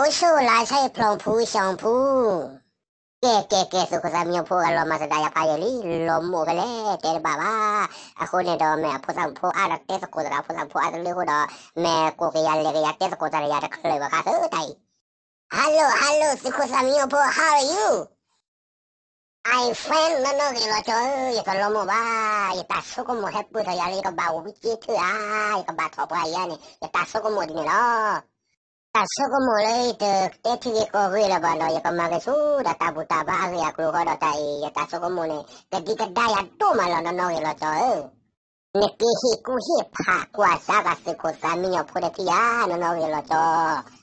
အိၣ်ဆိၣ်လါဆၢအံၤဖျီဖူဆှီဖူ, ကဲကဲကဲ သုးခိၣ်သၣ်မံညီၤဖိဂၤလီၤမၤသဒၣ်ယၤဖးယံာ်လံ, လီၤမိၢ်ဖဲလဲၣ်တဲတဘၣ်ဘၣ်. အဃိန့ၣ်ဒီး မ့ၢ်အဖိသၣ်မုၣ်ဖိအါဒီးတဲသကိးသရၣ်ဖိသၣ်မုၣ်ဖိအါတလၢအဃိဒီး, မ့ၢ်ကိးက့ၤယၤလဲၤက့ၤယၤတဲသကိးတၢ်ဒီးယၤတချုးဘၣ်ဃးသုတၢ်အံၤ. Hello hello သုးခိၣ်သၣ်မံညီၤဖိ how are you? I'm fine နီၢ်နီၢ်ဂ့ၤလီၤကၠီဧၢ, ယတလီၤမိၢ်ဘၣ်, ယတၢ်ဆိကမိၣ်ဟဲပၢၢ်ထီၣ်ယၤလၢယကဘၣ်အိၣ်ဝံက့ထၢၣ်ဧါ, ယကဘၣ်ထီၣ်ပှၤအံၤဧါန့ၣ် ယတၢ်ဆိကမိၣ်ဒ်န့ၣ်လီၤ. တၢ်ဆိကမိၣ်လၢယတတဲထံဂ့ၢ်ကီၢ်ဂ့ၢ်လၢၤဘၣ်ဒီး ယကမၤက့ၤဆူတၢ်တၢ်ဘူၣ်တၢ်ဘါအဂ့ၢ်အကျိၤဃီဒီးတၢ်အံၤ ယတၢ်ဆိကမိၣ်န့ၣ် ကဒံကဒါယၤဒိၣ်မးလီၤ နီၢ်နီၢ်ဂ့ၤလီၤကၠီဧၢ. နက့ၤဟ့ၣ်ကူၣ်ဟ့ၣ်ဖးကွၢ်စါက့ၤသုးခိၣ်သၣ်မံညီၤဖိတထံၣ်ဧါ နီၢ်နီၢ်ဂ့ၤလီၤကၠီ.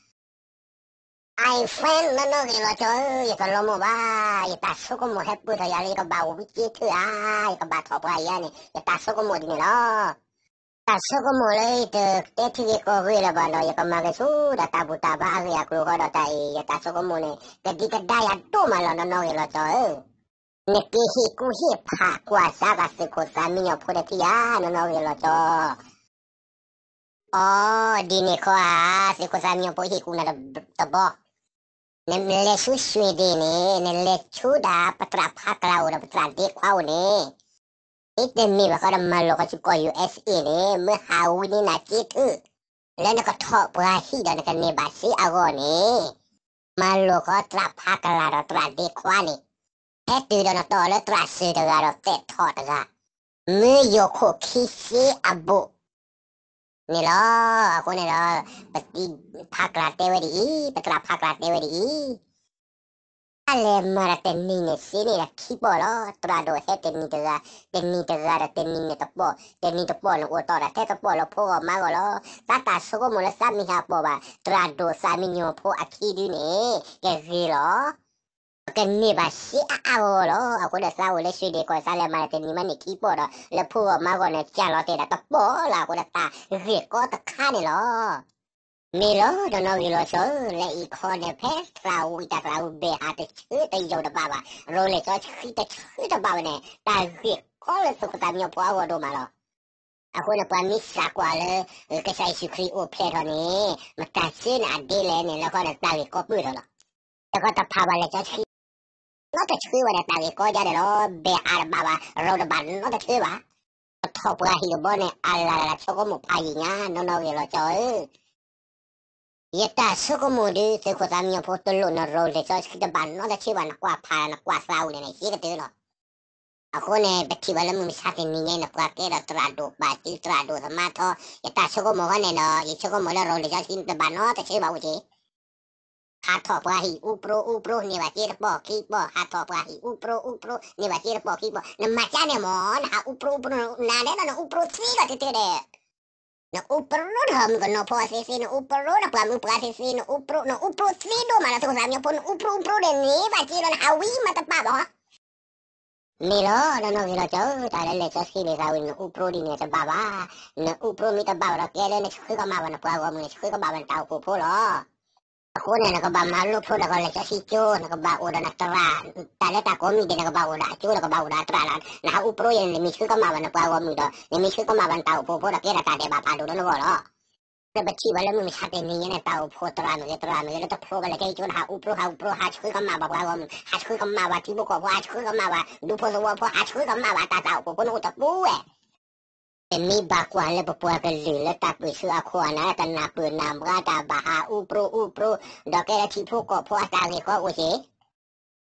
I'm fine နီၢ်နီၢ်ဂ့ၤလီၤကၠီဧၢ, ယတလီၤမိၢ်ဘၣ်, ယတၢ်ဆိကမိၣ်ဟဲပၢၢ်ထီၣ်ယၤလၢယကဘၣ်အိၣ်ဝံက့ထၢၣ်ဧါ, ယကဘၣ်ထီၣ်ပှၤအံၤဧါန့ၣ် ယတၢ်ဆိကမိၣ်ဒ်န့ၣ်လီၤ. တၢ်ဆိကမိၣ်လၢယတတဲထံဂ့ၢ်ကီၢ်ဂ့ၢ်လၢၤဘၣ်ဒီး ယကမၤက့ၤဆူတၢ်တၢ်ဘူၣ်တၢ်ဘါအဂ့ၢ်အကျိၤဃီဒီးတၢ်အံၤ ယတၢ်ဆိကမိၣ်န့ၣ် ကဒံကဒါယၤဒိၣ်မးလီၤ နီၢ်နီၢ်ဂ့ၤလီၤကၠီဧၢ. နက့ၤဟ့ၣ်ကူၣ်ဟ့ၣ်ဖးကွၢ်စါက့ၤသုးခိၣ်သၣ်မံညီၤဖိတထံၣ်ဧါ နီၢ်နီၢ်ဂ့ၤလီၤကၠီ. အိ ဒ်န့ၣ်ခီဧါ, သုးခိၣ်သၣ်မံညီၤဖိဟ့ၣ်ကူၣ်နၤတဘျီ, နလဲၤဆူ Sweden န့ၣ် နလဲၤဆူဒၣ်ပသရၣ်ဖးကလၤအိၣ်ဒီးပသရၣ်ဒ့ခွါအိၣ်န့ၣ်, မ့တမ့ၢ်ဘၣ်ဃီဒီးမၤလိာ်ဃီဆူကီၢ် ယူၣ်အ့းအ့းန့ၣ် မ့ၢ်ဟးဝံန့ၢ်နၤက့ထၢၣ်, လၢနကထီၣ်ပှၤဟံၣ်ဒီးနကန့ၢ်ဘၣ်စ့အဂီၢ်န့ၣ်, မၤလိာ်ဃီသရၣ်ဖးကလၤဒီးသရၣ်ဒ့ခွါန့ၣ်, ဟဲတုၤဒီးနတီၢ်လၢသရၣ်စၢၤတဂၤဒီးသဲးထီၣ်တဂၤ, မ့ၢ်ယိၤခိၣ်ခံဆ့အဘိၣ် န့ၣ်လီၤ. အဃိန့ၣ်ဒီး ပသရၣ်ဖးကလၤတဲဝဲဒ်အံၤ, ပသရၣ်ဖးကလၤတဲဝဲဒ်အံၤ, တၢ်လဲၤမၤဒီးတနံၤန့ၣ်စ့န့ၣ်ဒီးခံပီၢ်လီၤ. သရၣ်ဒိၣ်ဟဲတနံၤတဂၤ, တနံၤတဂၤဒီးတနံၤန့ၣ်တပီၢ်, တနံၤတပီၢ်န့ၣ်အိၣ်တီၢ်ဒီးထဲတပီၢ်လၢဖိဂီၢ်မါဂီၢ်လီၤ. တၢ်တၢ်ဆိကမိၣ်လၢသးမံဟးပီၢ်ဘၣ် သရၣ်ဒိၣ်သၣ်မံညီၤဖိအခံဒုန့ၣ် ကဂ့ၤလီၤ. ပကန့ၢ်ဘၣ်စ့အါအါဂီၢ်ဂီၢ်လီၤ. အဃိဒီးသးအိၣ်လၢ Sweden ကီၢ် သးလဲၤမၤဒီးတနံၤမးန့ၣ်ခံပီၢ်ဒီး လၢဖိဂီၢ်မါဂီၢ်န့ၣ် ကၢ်လီၤတဲာ်ဒီးတပီၢ်လၢအဃိဒီးတၢ်ဂ့ၢ်ကီတခါန့ၣ်လီၤ. မ့ၢ်လီၤ နီၢ်နီၢ်ဂ့ၤလီၤကၠီဧၢ, လၢအံၤခီန့ၣ် ဖဲသရၣ်ဝံၤတၢ်သရၣ်ဝံၤဘဲၣ်ဟးတဆၢတယိာ်တဘၣ်ဘၣ်, ရိၤလဲၤကၠီဆှံတဆၢတဘၣ်ဘၣ်န့ၣ် တၢ်ဂ့ၢ်ကီလၢသုးခိၣ်သၣ်မံညီၤဖိအဂီၢ်ဒိၣ်မးလီၤ. အဃိန့ၣ် ပှၤမ့ၢ်သံကွၢ်လၢ ကစၢ်ယ့ၣ်ၡူးခရံာ်အိၣ်ဖျဲၣ်ထီၣ်န့ၣ် မတၤဆှၢနၤအဒ့လဲၣ်န့ၣ် လၢခီန့ၣ် တၢ်ဂ့ၢ်ကီပၢၢ်ထီၣ်လီၤ. တခီတဖးဘၣ်လဲၤကၠီဆှံ နီတဆၢဘၣ်န့ၣ် တၢ်ဂ့ၢ်ကီဒ်န့ၣ်လီၤ. ဘဲၣ်ဟးတဘၣ်ဘၣ်, ရိၤတဘၣ်နီတဆၢဘၣ်. ပထီၣ်ပှၤဟံၣ်တဘီန့ၣ် အလၢ်လၢ်ဆိကမိၣ်ဖးယံာ်ညါ နီၢ်နီၢ်ဂ့ၤလီၤကၠီဧၢ. ယတၢ်ဆိကမိၣ်ဒုး သုးခိၣ်သၣ်မံညီၤဖိတလိၣ်နရိၤလဲၤကၠီဆှံတဘၣ်နီတဆၢဘၣ်, နကွၢ်ဖးနကွၢ်သးအိၣ်န့ၣ်န့ၣ် ယကတၢၢ်လီၤ. အဃိန့ၣ် ပထံၣ်ဘၣ်လၢမုၢ်မဆါတနံၤညါန့ၣ် ပှၤကဲဒီးသရၣ်ဒိၣ်ပာ်စု သရၣ်ဒိၣ်သမါထီ, ယတၢ်ဆိကမိၣ်ဃီန့ၣ်ဒီး ယဆိကမိၣ်လၢရိၤလဲၤကၠီဆှံတဘၣ်နီတဆၢဘၣ်အိၣ်က့ၤ ဟးထီၣ်ပှၤဟံၣ်အူပြိအူပြိန့ၢ်ဘၣ်စ့တပီၢ်ခံပီၢ်, ဟးထီၣ်ပှၤဟံၣ်အူပြိအူပြိန့ၢ်ဘၣ်စ့တပီၢ်ခံပီၢ်, နမၤကၠါန့ၣ်မ့ၢ် နဟးအူပြိအူပြိ, နၤဒဲးဒီးနအူပြိသံလီၤတတဲဒီး နအူပြိဒီးမုၣ်ကနီၤဖိသ့သ့, နအူပြိဒီးပှၤမုၣ်ပှၤသ့သ့, နအူပြိ, နအူပြိသံဒိၣ်မးလီၤ. သုးခိၣ်သၣ်မံညီၤဖိ နအူပြိအူပြိဒီးန့ၢ်ဘၣ်စ့ဒီး နဟးဝံမးတဘၣ်ဘၣ်. မ့ၢ်လီၤ နီၢ်နီၢ်ဂ့ၤလီၤကၠီဧၢ, တၢ်လၢလဲၤကၠီဆှံန့ၣ် သးဝံၤနအူပြိဒ်န့ၣ်တဘၣ်ဘၣ်. နအူပြိမ့ၢ်တဘၣ်ဘၣ်ဒီး ကဲလၢနဆှၢကမၣ်ဘၣ်နပှၤဂီၢ်မုၢ်, နဆှၢကမၣ်ဘၣ်နတၢ်အိၣ်ဖှိၣ်ဖိလီၤ. အဃိန့ၣ် နကဘၣ်မၤလိဖျိဒီးကလဲၤကၠီဆှံကၠိ, နကဘၣ်အိၣ်ဒီးနသရၣ်, တၢ်လၢတၢ်ကိးမံၤဒဲး နကဘၣ်အိၣ်ဒီးအကၠိ, နကဘၣ်အိၣ်ဒီးအသရၣ်လီၤ. နဟးအူပြိယဲန့ၣ် နမ့ၢ်ဆှၢကမၣ်ဘၣ်နပှၤဂီၢ်မုၢ်ဒီး နမ့ၢ်ဆှၢကမၣ်ဘၣ်နတၢ်အိၣ်ဖှိၣ်ဖိဒီး ကဲထီၣ်တၢ်ဒဲးဘးဖးဒိၣ်လၢနဂီၢ်လီၤ. ဒီးပထံၣ်ဘၣ်လၢမုၢ်မဆါတနံၤညါန့ၣ် တၢ်အိၣ်ဖှိၣ်သရၣ်မ့ၢ်ဂ့ၤ သရၣ်မ့ၢ်ဂ့ၤ လၢတဖျိဘၣ်လၢကဲကၠိန့ၣ် ဟးအူပြိ ဟးအူပြိ ဟးဆှၢကမၣ်ဘၣ်ပှၤဂီၢ်မုၢ်, ဟးဆှၢကမၣ်ဘၣ်ထံဖိကီၢ်ဖိ, ဟးဆှၢကမၣ်ဘၣ်ဒူဖိသဝီဖိ, ဟးဆှၢကမၣ်ဘၣ်တၢ်သးအိၣ်ဖှိၣ်ဖိန့ၣ်အိၣ်တပူၤဝဲ. ပမ့ၢ်ဘၣ်ကွၢ်လၢပပှၤကလုာ်လၢတၢ်ပၢဆှၢအခိၣ်အနၢ် တနၢ်ပၢၢ်နၢ်ဘှါတၢ်ဘၣ်ဟးအူပြိအူပြိ, ဒီးကဲလၢထံဖိကီၢ်ဖိအတၢ်ဂ့ၢ်ကီအိၣ်က့ၤ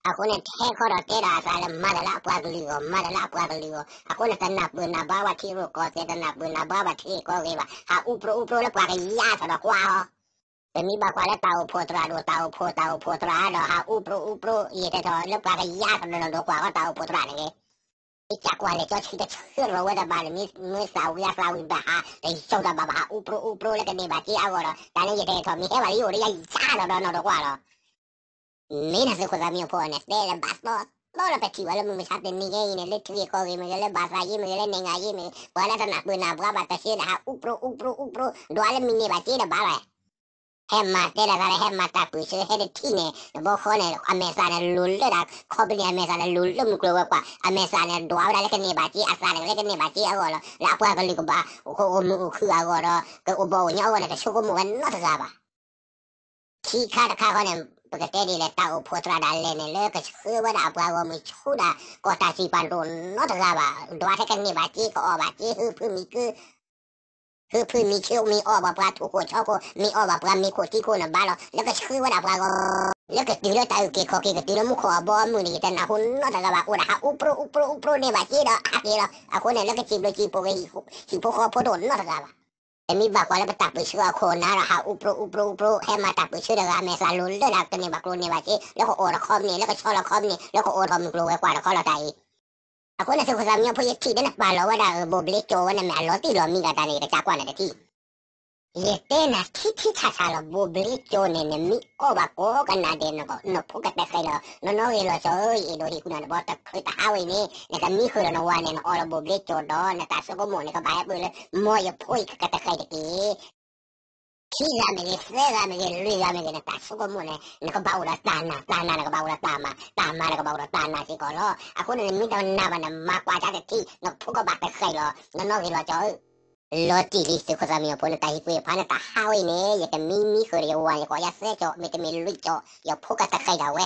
အဃိန့ၣ် ထဲခီဒီးတဲဒၣ်အသးလၢမၤတၢ်လၢအပှၤကလုာ်အဂီၢ်, မၤတၢ်လၢအပှၤကလုာ်အဂီၢ်, အဃိန့ၣ် တနၢ်ပၢၢ်နၢ်ဘှါဘၣ်ထံရူၢ်ကီၢ်သဲး, တနၢ်ပၢၢ်နၢ်ဘှါဘၣ်ထံဂ့ၢ်ကီၢ်ဂ့ၢ်ဘၣ်, ဟးအူပြိအူပြိလၢပှၤကယါထီၣ်ဒီးကွၢ်အီၤ. ပမ့ၢ်ဘၣ်ကွၢ်လၢတၢ်အိၣ်ဖှိၣ်သရၣ်ဒိၣ်, တၢ်အိၣ်ဖှိၣ်, တၢ်အိၣ်ဖှိၣ်သရၣ်ဒီး ဟးအူပြိအူပြိ, ယတဲထီၣ်လၢပှၤကယါထီၣ်ဒီး ဒီးကွၢ်ဃီတၢ်အိၣ်ဖှိၣ်သရၣ်န့ၣ်ဂ့ၤ ယကွၢ်လဲၤကၠီဆှံတဆၢရိၤဝဲတဘၣ်န့ၣ် မ့ၢ်သးဝံၤအသးဝံၤဘၣ်ဟး တယီၢ်တၢ်ဘၣ်ဘၣ်ဟးအူပြိအူပြိလၢကန့ၢ်ဘၣ်စ့အဂီၢ်ဒီး တၢ်လၢယတဲထီၣ်မ့ၢ်ဟဲဘၣ်လၢယအိၣ်ဒီး ယယါထီၣ်ဒီးနီၢ်ဒီးကွၢ်လီၤ. မ့ၢ်နသုးခိၣ်သၣ်မံညီၤဖိန့ၣ် တဲလၢဘၣ်သီသီလၢပထံၣ်ဘၣ်လၢမုၢ်မဆါတနံၤညါအံၤန့ၣ် လၢထံဂ့ၢ်ကီၢ်ဂ့ၢ်မ့ၢ်ဂ့ၤ လၢဘၣ်သးယ့မ့ၢ်ဂ့ၤ လၢနဲၣ်ငါယ့မ့ၢ်ဂ့ၤ ပှၤလၢတနၢ်ပၢၢ်နၢ်ဘှါဘၣ်တၢ်စ့ဒီး ဟးအူပြိအူပြိအူပြိ ဒွးလၢမ့ၢ်န့ၢ်ဘၣ်စ့ဒီးဘၣ်လီၤ. ဟဲမၤတဲဒၣ်သးလၢဟဲမၤတၢ်ပၢၢ်ဆၢ ဟဲတထံၣ်န့ၣ် တဘီဃီန့ၣ် အမဲာ်သၣ်န့ၣ်လိၤလၢဒၣ် ခီပနံၣ် အမဲာ်သၣ်န့ၣ် လိၤလၢမုၢ်ကျိၤဝဲၤကွာ် အမဲာ်သၣ်န့ၣ် ဒွးဝဲဒၣ်လၢကန့ၢ်ဘၣ်စ့ အသးန့ၣ်လၢကန့ၢ်ဘၣ်စ့အဂီၢ်လီၤ. လၢအပှၤကလုာ်ကဘၣ် အိၣ်မုာ်အိၣ်ခုၣ်အဂီၢ်ဒီး ကအိၣ်ဘီအိၣ်ညီအဂီၢ်န့ၣ် တဆိကမိၣ်ဝဲနီတဂၤဘၣ်. ခံခါတခါဃီန့ၣ် ပကတဲဒ်လဲၣ် တၢ်အိၣ်ဖှိၣ်သရၣ်ဒၣ်လဲာ်န့ၣ် လၢကဆှၢဝဲဒၣ်အပှၤဂီၢ်မုၢ်ဆူၣ်ဒၣ် ကီၢ်တၢ်စံးပာ်ဒိၣ်နီတဂၤဘၣ်, ဒွးထဲကန့ၢ်ဘၣ်စ့ ကအီၣ်ဘၣ်စ့ ဟုဖုမံၤခု ဟုဖုမံၤခု မ့ၢ်အီၣ်ဘၣ်ပှၤထူၣ်ခိၣ်ဆီခိၣ် မ့ၢ်အီၣ်ဘၣ်ပှၤမ့ၤခိၣ်ထံခိၣ်န့ၣ်ဘၣ်လီၤ. လၢကဆှၢဝဲဒၣ်ပှၤဂီၢ် လၢကတုၤလၢတၢ်အုၣ်က့ၤခီၣ်က့ၤ ကတုၤလၢမူခိၣ်အဘီအမုၢ်န့ၣ် ယတနၢ်ဟူနီတဂၤဘၣ် အိၣ်ဒၣ်ဟးအူပြိအူပြိအူပြိန့ၢ်ဘၣ်စ့ဒီးဟးက့ၤလီၤ. အဃိန့ၣ် လၢကစံးဘျုးစံးဖှိၣ်က့ၤ ဟံၣ်ဖိဃီဖိတအိၣ်နီတဂၤဘၣ်. တမ့ၢ်ဘၣ်ကွၢ်လၢပတၢ်ပၢၢ်ဆၢအခိၣ်အနၢ်ဒီး ဟးအူပြိအူပြိအူပြိ ဟဲမၤတၢ်ပၢၢ်ဆၢတဂၤ မဲာ်သးလိၤလၢဒၣ်ကန့ၢ်ဘၣ်ကျိၤန့ၢ်ဘၣ်စ့ လၢကအီၣ်တခီပန့ၣ် လၢကဆီလီၤခီပန့ၣ် လၢကအိၣ်ထီၣ်မုၢ်ကျိၤဝဲၤကွာ်တခီလီၤတၢ်အံၤ. အဃိန့ၣ် သုးခိၣ်သၣ်မံညီၤဖိ ယထံၣ်ဒီးနပာ်လီၤဝဲဒၣ် ဘိၣ်ဘျ့ကၠီဝဲန့ၣ် မ့ၢ်အလီၤတံၢ်လီၤမံၤဒၣ်တၢ်န့ၣ် ယကစးကွၢ်နၤတထံၣ် ယတဲနၤထံထံဆးဆးလီၤ ဘိၣ်ဘျ့ကၠီန့ၣ် နမ့ၢ်အီၣ်ဘၣ်ကိးကနၣ်ဒဲး နဖိကတဃဲၤလီၤ နီၢ်နီၢ်ဂ့ၤလီၤကၠီဧၢ, ယအဲၣ်ဒိးဟ့ၣ်ကူၣ်နၤတဘျီ တချုးတဟးဝဲအံၤန့ၣ် နကမံဃုာ်ဒီးနဝၤန့ၣ် နအီၣ်လီၤဘိၣ်ဘျ့ကၠီဒီး နတၢ်ဆိကမိၣ်န့ၣ် ကဘၣ်ဟဲပၢၢ်လၢ မ်ယဖိအံၤကတဃဲၤတက့ၢ်. ခံဂၤမ့ၢ်ဂ့ၤ သၢဂၤမ့ၢ်ဂ့ၤ လွံၢ်ဂၤမ့ၢ်ဂ့ၤ နတၢ်ဆိကမိၣ်န့ၣ် နကဘၣ်အိၣ်ဒီးတၢ်နာ်, တၢ်နာ်န့ၣ်ကဘၣ်အိၣ်ဒီးတၢ်မၤ, တၢ်မၤန့ၣ်ကဘၣ်အိၣ်ဒီးတၢ်နာ်စ့ၢ်ကီးလီၤ. အဃိန့ၣ် နမ့ၢ်တနာ်ဘၣ်န့ၣ် မၤကွၢ်တၢ်တထံၣ် နဖိကဘၣ်တဃဲၤလီၤ နီၢ်နီၢ်ဂ့ၤလီၤကၠီဧၢ. လီၤတံၢ်လံ သုးခိၣ်သၣ်မံညီၤဖိ နတၢ်ဟ့ၣ်ကူၣ်ဟ့ၣ်ဖး နတၢ်ဟးဝဲအံၤန့ၣ် ယတမံမံဃုာ်ဒီးယဝၤ ယကိးယၤသၢကၠီ မ့တမ့ၢ်လွံၢ်ကၠီ ယဖိကတဃဲၤဒၣ်ဝဲ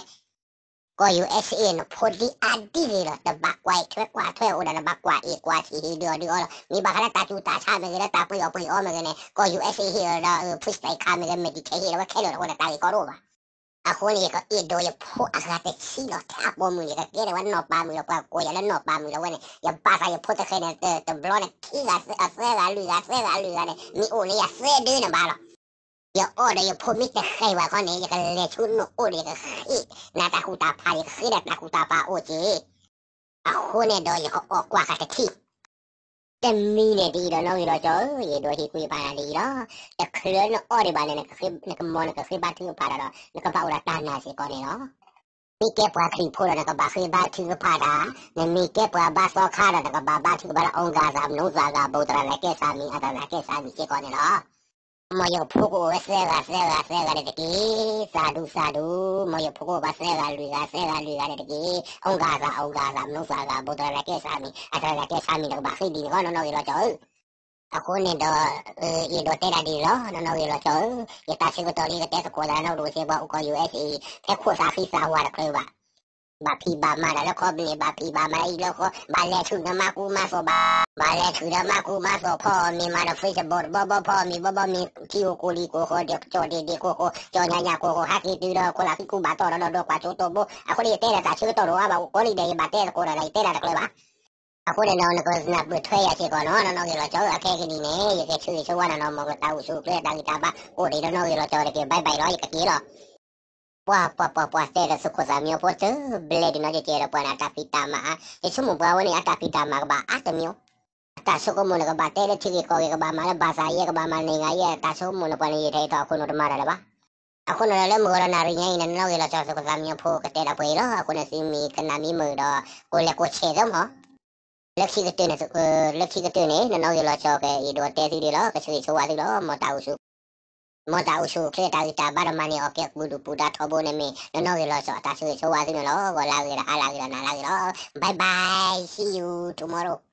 ကီၢ် ယူၣ်အ့းအ့း နဖိဒ်အါဒ်ဂ့ၤလီၤ တဘၣ်ကွၢ်ထွဲကွၢ်ထွဲအိၣ်ဒီး နဘၣ်ကွၢ်အ့ၣ်ကွၢ်ဆံးဟ့ၣ်ဒုးအီၤဒုးအီလီၤ. မ့ၢ်ဘၣ်ဃးလၢတၢ်ဆူးတၢ်ဆါမ့ၢ်ဂ့ၤ လၢတၢ်ပှ့ၤအီၣ်ပှ့ၤအီမ့ၢ်ဂ့ၤန့ၣ် ကီၢ် ယူၣ်အ့းအ့း ဟ့ၣ်လီၤဒီး food stamp ခးမ့ၢ်ဂ့ၤ Medicaid ဟ့ၣ်လီၤဝဲခဲလၢာ်အဃိန့ၣ် တၢ်ဂ့ၢ်ကီတအိၣ်ဘၣ်. အဃိန့ၣ် ယကအဲၣ်ဒိးယဖိအဂၤတဆံလီၤ ထဲအပိာ်မုၣ်န့ၣ် ယကကဲထီၣ်ဝဲနီၢ်ပၤမုၣ်လီၤ ပှၤကိးယၤလၢနီၢ်ပၤမုၣ်လီၤဝဲန့ၣ် ယဘၣ်သးယဖိတဃဲၤန့ၣ် တဘျီန့ၣ် ခံဂၤသၢဂၤလွံၢ်ဂၤ သၢဂၤလွံၢ်ဂၤန့ၣ် မ့ၢ်အိၣ်န့ၢ်ယၤသၢဒၢန့ၣ်ဘၣ်လီၤ. ယအီၣ်ဒီးယဖိမ့ၢ်တဃဲၤဘၣ်ခီန့ၣ် ယကလဲၤဆူနအိၣ်ဒီး ယကဃ့နၤတၢ်ကူၣ်တၢ်ဖး ယကဃ့ဒီးတၢ်ကူၣ်တၢ်ဖးအိၣ်က့ၤ အဃိန့ၣ်ဒီးယကအီၣ်ကွၢ်ဃာ်တထံၣ် တမံၤန့ၣ်ဒ်အံၤဒီး နီၢ်ဂ့ၤလီၤကၠီဧၢ, ယအဲၣ်ဒိးဟ့ၣ်ကူၣ်ဟ့ၣ်ဖးနၤဒ်အံၤလီၤ. တချုးလၢနအီၣ်ဒံးဘၣ်န့ၣ် နကမီၤနကဃ့ဘါထုကဖၣ်တၢ်ဒီး နကဘၣ်အိၣ်ဒီးတၢ်နာ်စ့ၢ်ကီးန့ၣ်လီၤ. မ့ၢ်ကဲပှၤခရံာ်ဖိဒီး နကဘၣ်ဃ့ဘါထုကဖၣ်တၢ်, နမ့ၢ်ကဲပှၤဘါသီခါဒီး နကဘၣ်ဘါထုကဖၣ်လၢ အီၣ်ဂၤသး မနုၤသးဂၤ ဘိးတရၤလၤကဲစးမံၤ အတရၤလၤကဲစးမံၤစ့ၢ်ကီးန့ၣ်လီၤ. မ်ယဖိကအိၣ်ဝဲသၢဂၤသၢဂၤသၢဂၤန့ၣ်တက့ၢ်. သးဒူသးဒူ, မ်ယဖိကအိၣ်ဘၣ်သၢဂၤလွံၢ်ဂၤသၢဂၤလွံၢ်ဂၤန့ၣ်တက့ၢ်. အီၣ်ဂၤသး အီၣ်ဂၤသး မနုၤသးဂၤ ဘိးတရၤလၤကဲစးမံၤ အတရၤလၤကဲစးမံၤ နကဘၣ်ဃ့ဒ်န့ၣ်ဃီ နီၢ်နီၢ်ဂ့ၤလီၤကၠီဧၢ. အဃိန့ၣ်ဒီး ယအဲၣ်ဒိးတဲဒၣ်ဒ်န့ၣ်လီၤ နီၢ်နီၢ်ဂ့ၤလီၤကၠီဧၢ. ယတၢ်ဆၢကတီၢ်လၢယကတဲသကိးသးနီၢ်ဒိၣ်စ့ၢ်ကီး ပှၤအိၣ်ကီၢ် ယူၣ်အ့းအ့း ဖဲခိၣ်သးဃံသးဝါတချုးဘၣ် ဘၣ်ဖံးဘၣ်မၤတၢ်လၢ company ဘၣ်ဖံးဘၣ်မၤတၢ်အံၤလၢဃီ ဘၣ်လဲၤဆူၣ်ဒီးမၤကူမၤသိးဘၣ်, ဘၣ်လဲၤဆူၣ်ဒီးမၤကူမၤသိး ဖီမ့ၤမၤဒီး Facebook တဘီဘီ ဖီမ့ၤဘီဘီ မ့ၤထံအိၣ်ကိၢ်လံၤကိၢ်ဃီ ဒီးကၠီၣ်ဒ့ၣ်ဒ့ၣ်ကိၢ်ဃီ ကၠီၣ်ညါညါကိၢ်ဃီ ဟးက့ၤတုၤဒီး ခိၣ်လၢ်ဃံကူဘၣ်တီၢ်ဒီး ဒီးကွၢ်ဆိတိၢ်ဘိ. အဃိန့ၣ် ယတဲဒီးတၢ်ဆၢကတီၢ်တအိၣ်ဘၣ် အိၣ်ကိးလံဒီး ယဘၣ်တဲသကိးဒီး ယတဲဒၣ်တကျၢၤဘၣ်. အဃိန့ၣ်ဒီး နကနၢ်ပၢၢ်ထွဲယၤစ့ၢ်ကီးနီၤ နီၢ်နီၢ်ဂ့ၤလီၤကၠီဧၢ. အခဲကနံၣ်န့ၣ် ယကဆၢဂ့ၤဆၢဝါနၤနီၤ မ်တၢ်အိၣ်ဆူၣ်အိၣ်ချ့တၢ်ဂံၢ်တၢ်ဘါ အိၣ်ဒံးနီၢ်နီၢ်ဂ့ၤလီၤကၠီတက့ၢ်. ဘၣ်ဘၣ် လီၤ ယကက့ၤလီၤ. ပှၤ ပှၤ ပှၤ ပှၤတဲဒီးသုးခိၣ်သးမံဖိတဘျဲၣ်ဒံးနီၤ ယကဲဒီးပှၤန့ၣ် အတၢ်ဖံးတၢ်မၤဧါ, ယဆိကမိၣ်ပှၤဝဲန့ၣ် အတၢ်ဖံးတၢ်မၤကဘၣ်အါတမံၤ, အတၢ်ဆိကမိၣ်န့ၣ်ကဘၣ်တဲလၢထံဂ့ၢ်ကီၢ်ဂ့ၢ် ကဘၣ်မၤလၢဘၣ်သးယဲ ကဘၣ်မၤလၢနံၣ်ဂၤယဲ တၢ်ဆိကမိၣ်န့ၣ် ပှၤန့ၣ် ယထဲအံၤထီၣ်အခိၣ်နူာ်တမၤတၢ်လၢၤဘၣ်. အဃိန့ၣ်ဒီး လၢမုၢ်ဂီၤဒီးနၣ်ရံၣ်ညါအံၤန့ၣ် နီၢ်နီၢ်ဂ့ၤလီၤကၠီ သုးခိၣ်သးမံဖိကတဲဒၣ်ပှဲၤအံၤလီၤ. အဃိန့ၣ် သုမ့ၢ်ကနၣ်မ့ၢ်မုာ်ဒီး ကိးလဲၤကိးဆဲးသ့မး လၢခံကတၢၢ်န့ၣ် လၢခံကတၢၢ်န့ၣ် နီၢ်နီၢ်ဂ့ၤလီၤကၠီ ကအဲၣ်ဒိးတဲသုဒ်လီၤ ကဆၢဂ့ၤဆၢဝါသုလီၤ မ်တၢ်အိၣ်ဆူၣ် မ်တၢ်အိၣ်ဆူၣ်အိၣ်ချ့ တၢ်ဂံၢ်တၢ်ဘါဒီးမၤန့ၢ်အီၣ်ကဲပူၤဒုၣ်ပူၤဒါထီဘိန့ၣ်မ့ၢ် နီၢ်နီၢ်ဂ့ၤလီၤကၠီ အတၢ်ဆၢဂ့ၤဆၢဝါသုန့ၣ်လီၤ. ဂီၤလၢအဂ့ၤဒီး ဟါလၢအဂ့ၤဒီး နၤလၢအဂ့ၤလီၤ. Bye bye, see you tomorrow.